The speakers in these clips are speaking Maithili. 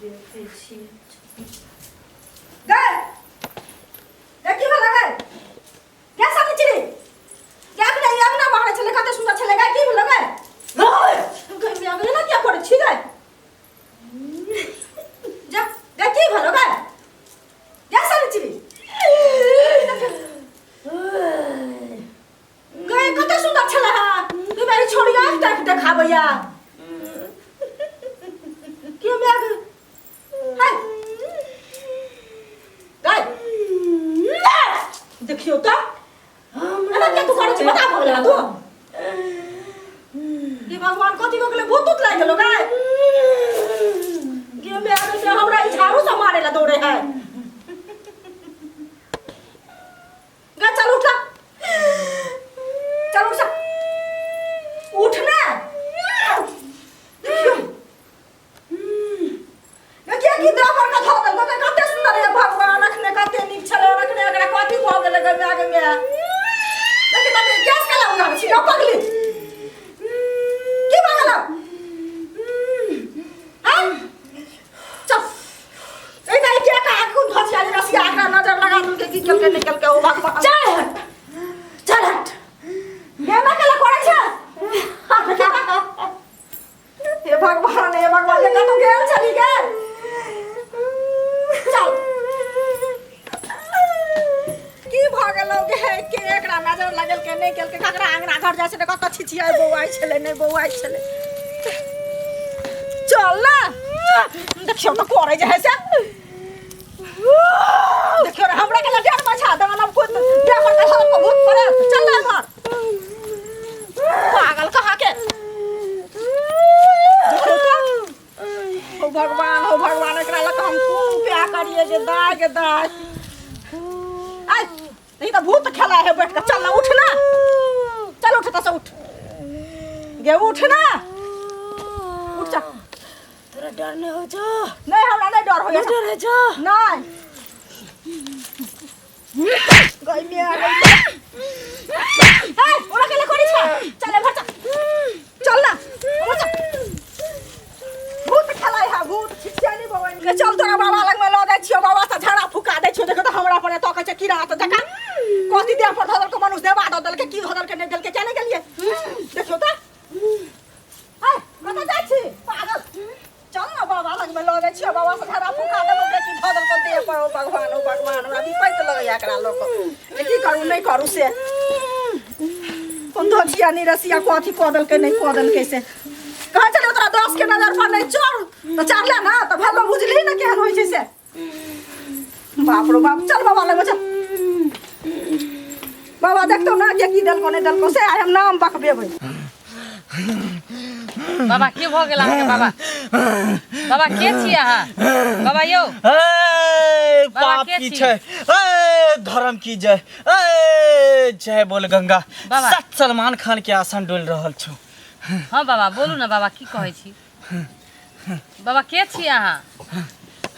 देखै छी गए ए की भेलै गए गए सावित्री गए अपने अंगना बाहर छलै कते सुन्दर छलै गए की भेलै गए गए गए मिया गए ना क्या करै छी गए जा गए की भेलै गए गए सावित्री गए कते सुन्दर छलै हँ तू मेरी छोड़ी आँख ताकि देखाबैया के मिया गए हाय गए देखियौ तऽ एना किया तू करै छी बता भऽ गेलै तू हे भगवान कथी भऽ गेलै भूत उत लागि गेलो गाय गे माय गे हमरा ई झाड़ू से मारे ला दौड़े है गा चल उठ चल उठ जा उठ ना देखियो देखिए की द्रापर का धो देलको के कते सुंदर है भगवान अखने कते नीक छले अखने एकरा कथी भऽ गेलै गे माय गे माय देखि कते गैस केला उड़ा छी गो पगली की भऽ गेलौ हैं चल ए नहीं के का कोन धसिया रसिया एकरा नजर लगा देलकै की केलकै नहि केलकै ओ भगवान चल हट चल हट गेना केला करै छै हे भगवान हे भगवान ये कतौ गेल छली गे चल की भऽ गेलौ गे के एकरा नजर लगल के नहि केलकै ककरा अंगना घर जाइ छै तऽ कतऽ छिछियाइ बौआइ छलै नहि बौआइ छलै चल ना देखियौ तऽ करै जे है से देखियौ रे हमरा के लटेर मछा दना कोन देह पर कहाँ को भूत पड़े चल ना घर पागल कहाँ के देखियौ तऽ हो भगवान हो भगवान एकरा लग हम कोन उपाय करिए जे दाय के दाय आय नहीं तो भूत खेला है बैठ के चल ना उठ ना चल उठ तो उठ गे उठ ना उठ जा तोरा डर नहीं हो छौ नहीं हमरा नहीं डर होइए नहीं डर होइ छौ नहीं गई में आ गई ए ओरा के करी छ चल भर चल चल ना ओरा चल भूत खेलाय है भूत छिछियानी बवन के चल तोरा बाबा लग में ल जाइ छियो बाबा से झाड़ा फुका दै छियो देखो त हमरा पर एतऽ कहै छै कीड़ा त जका कथी देह पर धऽ देलको मनुष्य देवा दऽ देलकै की धऽ देलकै नहि देलकै किया नहि गेलियै देखियौ तऽ ए कतऽ जाइ छी पागल चल ना बाबा लग में लऽ जाइ छियो बाबा से झाड़ा फुका देबो के की धऽ देलको देह पर ओ भगवान ओ भगवान हमरा विपैत लगैया एकरा लोक जे की करू नहि करू से कोन धोचिया निरसिया कथी कऽ देलकै नहि कऽ देलकै से कहै छलै तोरा दस के नजर पर नहि चढ़ तऽ चढ़ले ना तऽ भेलो बुझली ने केहन होइ छै से बाप रो बाप चल बाबा लग चल बाबा देखतो ना के की देलको नहि देलको से आइ हम नाम बकबेबै बाबा के भऽ गेल अहाँके बाबा बाबा के छी अहाँ बाबा यौ ए, बाबा पाप के की छी? छै ए धर्म की जय ए जय बोल गंगा बाबा। सत सलमान खान के आसन डोल रहल छौ हँ बाबा बोलू ने बाबा की कहै छी बाबा के छी अहाँ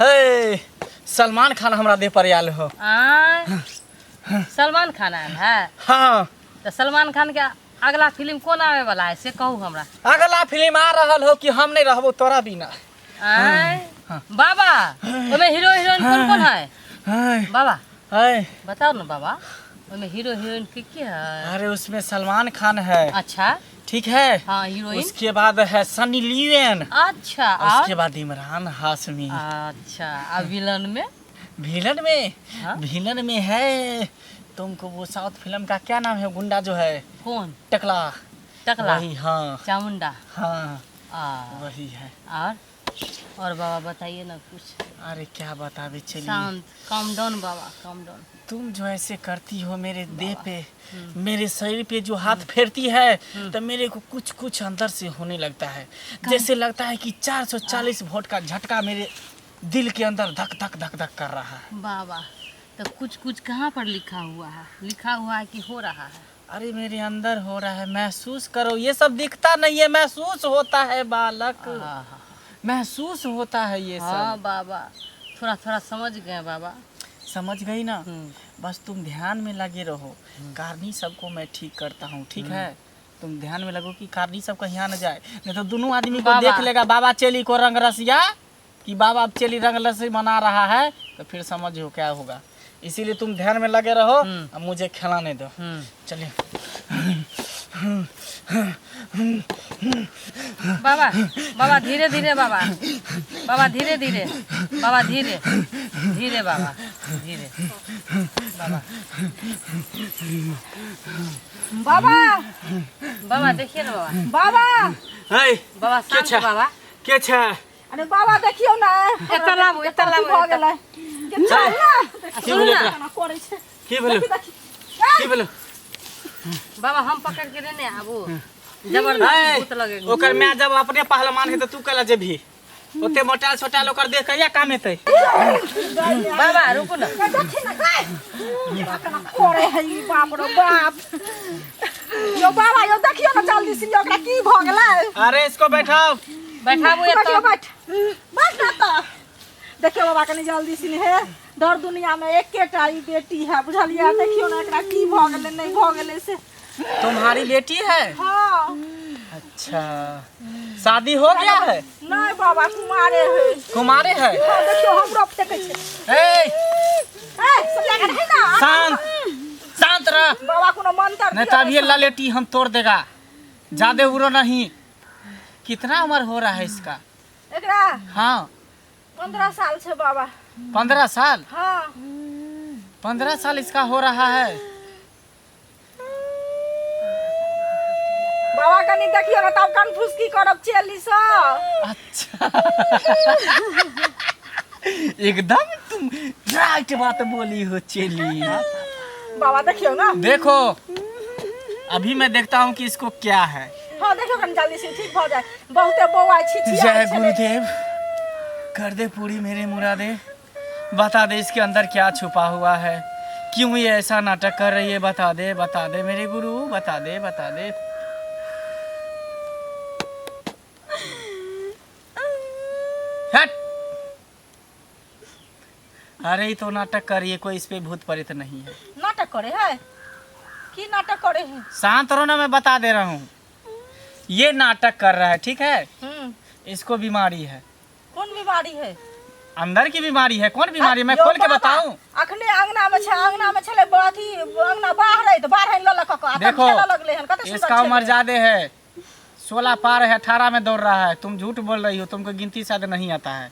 हे सलमान खान हमरा देह पर आयल हो आँय सलमान खान आयल है हाँ तऽ सलमान खान के अगला फिल्म कोन आवे वाला है से कहू हमरा अगला फिल्म आ रहल हो कि हम नहीं रहबो तोरा बिना आँय बाबा ओहिमे हीरो हीरोइन कोन कोन है हाय बाबा हाय बताओ ना बाबा ओहिमे हीरो हीरोइन के के है अरे उसमें सलमान खान है अच्छा ठीक है हाँ हीरोइन उसके बाद है सनी लियोन अच्छा और उसके बाद इमरान हाशमी अच्छा आ विलन में विलन में हाँ? विलन में है तुमको वो साउथ फिल्म का क्या नाम है गुंडा जो है कौन टकला टकला वही हाँ चामुंडा हाँ आ, वही है और बाबा बताइए ना कुछ अरे क्या बतावे चलिए शांत काम डाउन बाबा काम डाउन तुम जो ऐसे करती हो मेरे देह पे मेरे शरीर पे जो हाथ फेरती है तो मेरे को कुछ कुछ अंदर से होने लगता है जैसे लगता है कि 440 वोल्ट का झटका मेरे दिल के अंदर धक धक धक धक कर रहा है बाबा तो कुछ कुछ कहाँ पर लिखा हुआ है लिखा हुआ है कि हो रहा है अरे मेरे अंदर हो रहा है महसूस करो ये सब दिखता नहीं है महसूस होता है बालक हाँ महसूस होता है ये हाँ सब बाबा थोड़ा थोड़ा समझ गए बाबा समझ गई ना बस तुम ध्यान में लगे रहो कारनी सबको मैं ठीक करता हूँ ठीक है तुम ध्यान में लगो कि कारनी सब कहीं आ न जाए नहीं तो दोनों आदमी को बाबा। देख लेगा बाबा चेली को रंग रसिया कि बाबा अब चेली रंग लस्सी मना रहा है, तो फिर समझो क्या होगा। इसीलिए तुम ध्यान में लगे रहो और मुझे खिलाने दो। चलिए। बाबा बाबा धीरे धीरे, बाबा बाबा धीरे धीरे, बाबा धीरे धीरे, बाबा धीरे, बाबा बाबा बाबा देखिए ना बाबा। बाबा है बाबा के शांत छै? बाबा। के छै? अरे बाबा देखियौ ने, एतऽ लाबू, एतऽ अथी लाबू, भऽ एतऽ। गेलै। के चल ना। की भेलै ना। एकरा? केना करै छै। की भेलै? देखी, देखी। की भेलै? बाबा हम पकड़ के लेने आबू, जबरदस्ती भूत लगे। ओकर माय जब अपने पहलवान है तो तू कला जेबही? ओते मोटाल सोटाल ओकर देख कहिया काम हेतै? बाबा रुकू ना। देखी ना गै, केना केना करे है ई, बाप रे बाप। यौ बाबा यौ, देखियौ ने जल्दी से ओकरा की भऽ गेलै। अरे इसको बैठाओ। बैठाबू देखियौ। एतऽ। बैठ बैठ ना तऽ देखियौ बाबा कनि जल्दी सिन हे। दर दुनिया में एकेटा ई बेटी है, बुझलियै? देखियौ ने एकरा की भऽ गेलै, नहि भऽ गेलै से। तुम्हारी बेटी है? हाँ। अच्छा, शादी हो गया है? नहि बाबा, कुमारे है। कुमारे है? हाँ, देखियौ हमरो फेकै छै। ए ए सब जगह है ना। शांत शांत रह। बाबा कोनो मंत्र नहीं तो अब ये ललेटी हम तोड़ देगा, ज्यादा उड़ो नहीं। कितना उम्र हो रहा है इसका? एकरा? हाँ। 15 साल छै बाबा। 15 साल? हाँ। 15 साल इसका हो रहा है। बाबा कनि देखियौ ने, तब कन्फ्यूज की करब चेली सब। अच्छा, एकदम तुम राइट बात बोली हो चेली। बाबा देखियौ ना। देखो, अभी मैं देखता हूँ कि इसको क्या है। हाँ, देखियौ कनि जल्दी से ठीक भऽ जाए, बहुते बौआ छी। जय गुरुदेव, कर दे पूरी मेरे मुरादे। बता दे इसके अंदर क्या छुपा हुआ है, क्यों ये ऐसा नाटक कर रही है? बता दे, बता दे मेरे गुरु, बता दे, बता दे। हट! अरे ये तो नाटक कर रही है, कोई इस पे भूत प्रेत नहीं है। नाटक करे है? की नाटक करे है? शांत रहो ना, मैं बता दे रहा हूँ। ये नाटक कर रहा है, ठीक है? हम्म। इसको बीमारी है। कोन बीमारी है? अंदर की बीमारी है। कौन बीमारी, मैं यौ खोल के बाबा, बताऊं? अखने अंगना में छै, अंगना में छलै, अथी अंगना बाहर तऽ बाढ़ लऽ लऽ कऽ आ तब देखो, खेलऽ लगलै हन। कते सुन्दर इसका उम्र छलै। ज्यादा है, 16 पार है, 18 में दौड़ रहा है। तुम झूठ बोल रही हो, तुमको गिनती शायद नहीं आता है।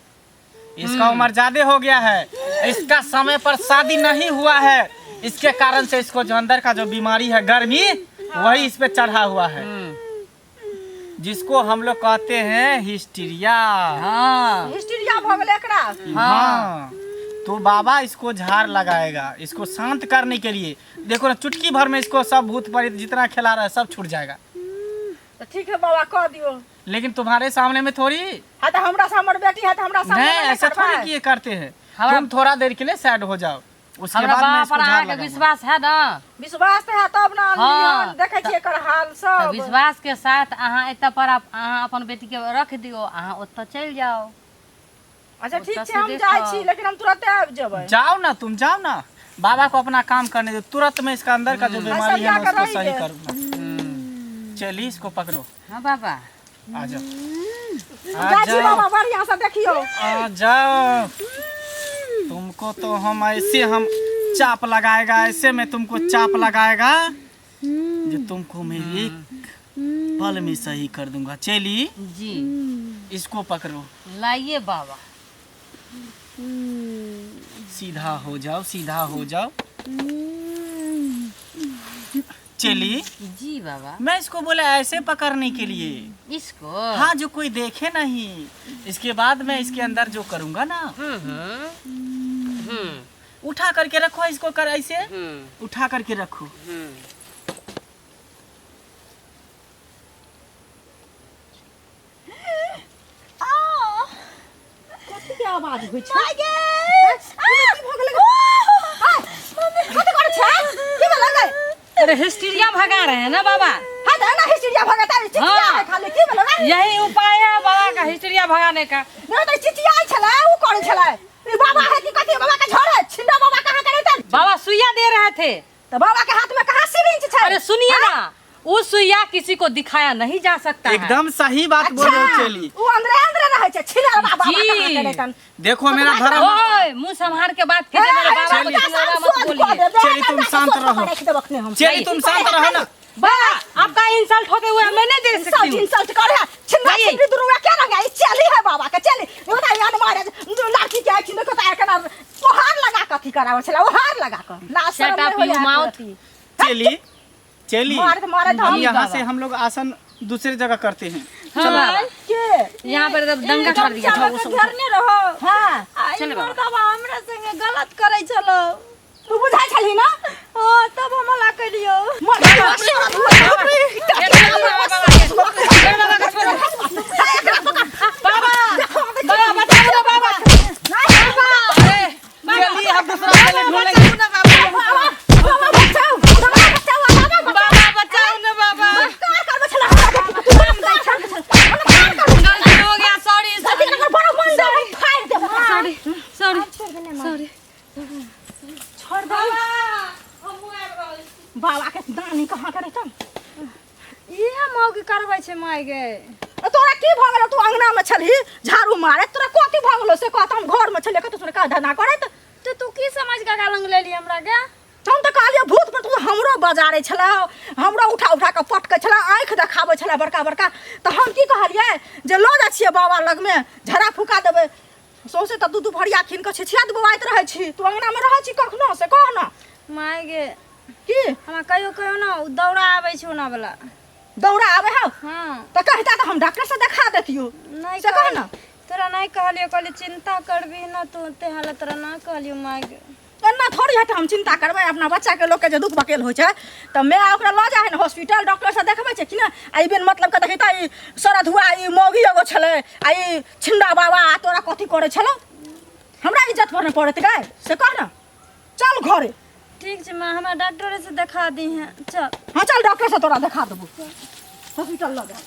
इसका उम्र ज्यादा हो गया है, इसका समय पर शादी नहीं हुआ है, इसके कारण से इसको जो अंदर का जो बीमारी है, गर्मी, वही इस पे चढ़ा हुआ है, जिसको हम लोग कहते हैं हिस्टीरिया। हाँ। हिस्टीरिया भऽ गेलै एकरा? हाँ, तो बाबा इसको झाड़ लगाएगा, इसको शांत करने के लिए। देखो ना, चुटकी भर में इसको सब भूत प्रेत जितना खिला रहा है सब छूट जाएगा। तऽ ठीक है बाबा, कह दियौ। लेकिन तुम्हारे सामने में थोड़ी। हाँ, तऽ हमरा से हमर बेटी है तऽ हमरा सामने नहीं, में ऐसा करबै? थोड़ी किए करते हैं। हमरा- तुम थोड़ा देर के लिए साइड हो जाओ, उसके हमरा बाद मैं बाबा इसको पर झाड़ अहाँके लगाऊंगा। विश्वास है ना? विश्वास तऽ है तब ना अनलियै हाँ। हन, देखै छियै एकर हाल तऽ सब। विश्वास के साथ अहाँ एतऽ पर अहाँ अपन बेटी के रख दियौ, अहाँ ओतऽ चलि जाउ। अच्छा, ठीक ओतऽ छै, से हम जाइ देखब। छी, लेकिन हम तुरंते आबि जेबै। जाओ ना, तुम जाओ ना, बाबा को अपना काम करने दो। तुरंत मैं इसका अंदर का जो बीमारी है ना, जाकर उसको रही सही है। करूंगा। चलिए, इसको पकड़ो। हाँ बाबा। आ जाओ, आ जाइ छी। जाओ। बाबा, बढ़िआँ से देखियौ। आ जाओ, तुमको तो हम ऐसे हम चाप लगाएगा, ऐसे मैं तुमको चाप लगाएगा जो तुमको मैं एक पल में सही कर दूंगा। चली। जी। इसको पकड़ो। लाइए बाबा। सीधा हो जाओ, सीधा हो जाओ चली। जी बाबा। मैं इसको बोला ऐसे पकड़ने के लिए। इसको? हाँ, जो कोई देखे नहीं। इसके बाद मैं इसके अंदर जो करूंगा ना। हम्म हम्म हम्म उठा करके रखो इसको, कर ऐसे। उठा करके रखो। कथी के आवाज होइ छै? की भऽ गेलै? कथी करै छै? की भेलै गै? अरे हिस्टीरिया भगा रहे हैं ना बाबा। हाँ, तऽ एना हिस्टीरिया भगता? चिचिया हाँ। है खाली। की भेलै गै? यही उपाय है बाबा का हिस्टीरिया भगाने का। नहि तऽ चिचियाइ छलै, उ करै छलै। ई बाबा है कि कथी? बाबा के झोर है छिंदा। बाबा कहाँ करे त? बाबा सुइया दे रहे थे। तऽ बाबा के हाथ में कहाँ सिरिंज छै? अरे सुनिए ना, वो सुइया किसी को दिखाया नहीं जा सकता है। एकदम सही बात बोल रहे हो चली। उ अंदरे अंदरे रहै छै छिनल बाबा। जी। जी। देखो मेरा धर्म। ओए मुंह संभाल के बात कीजिए मेरे बाबा को चिल्ला मत बोलिए। चलिए, तुम शांत रहो। चलिए तुम शांत रहो ना। बाबा आपका इंसल्ट होते हुए मैं नहीं देख सकती हूँ। इंसल्ट कर है छिंदा नहीं। छिंदी दुरुआ क्या लगा ई चली है बाबा के चली ओना यान मारे लड़की के छिंद को तार केना ओहार लगा कथी करावे छला ओहार लगा क ला Shut शरम up, नहीं you होया mouth. चलिए चलिए, मारे मारे हम हम यहाँ से हम लोग आसन दूसरे जगह करते हैं। हाँ बाबा के यहाँ पर एकदम दंगा कर दिया था वो सब। घरने रहो। हां आ, ई चले बाबा। मर्दबा हमरा संगे गलत करै छलो। तू बुझाइ छलही ना? हाँ, तब हम हला करियो। मर बाबा बाबा बचाओ ना बाबा। चलिए हम दूसरा पहले ढूंढेंगे। बाबा बचाओ बाबा बचाओ बाबा बाबा बचाओ ना बाबा। कार कर बचला तू हम दाई छल गलती हो गया, सॉरी बड़ा मन दे फाड़ दे। Sorry sorry sorry. छोड़ दे बाबा के दानी कहाँ करे तन। इहे मौगी करबै छै माय गे। तोरा की भऽ गेलौ? तू अंगना में छलही झाड़ू मारे, तोरा कथी भऽ गेलौ से कहत? हम घर में छलियै कतौ तोरा का धंधा करैत। तो तू की समझ के गालंग लेली हमरा गे? हम तऽ कहलियै भूत पर तू हमरो बजारै छलौ, हमरो उठा उठा कऽ पटकै छलौ, आँखि देखाबै छलै बड़का बड़का। तऽ हम की कहलियै जे लऽ जाइ छियै बाबा लगमे झड़ा फुका देबै। सौंसे तऽ दू दू भरिया कीन कऽ छिछिया बौआइत रहै छी। तू अंगनामे रहै छी कखनो से कह न। माय गे की हमरा कहियो कहियो ना उ दौड़ा आबै छै ओना वाला। दौड़ा आबै हौ? हाँ। तऽ कहिता तऽ हम डॉक्टर से देखा देतियौ। नहीं से कह न। तोरा नहीं कहलियो, कहलियो चिंता करबी ना तू, ते हाल तोरा ना कहलियो माय गे। एना थोड़ी हेतै हम चिंता करबै अपना बच्चा के। लोकके जे दुख बकेल होइ छै तऽ माय ओकरा लऽ जाइ हइ ने हॉस्पिटल, डॉक्टर से देखबै छै कि ने? आ ई बिन मतलब के देखै तऽ ई सरधुआ ई मौगी एगो छलै आ ई छिंदा बाबा आ तोरा कथी करै छलौ? हमरा इज्जत पर नहि पड़ैत गै से कह न। चल घरे। ठीक छै माँ, हमरा डॉक्टरे से देखा दी है। चल। हाँ चल, डॉक्टर से तोरा देखा देबो, हॉस्पिटल लऽ जा।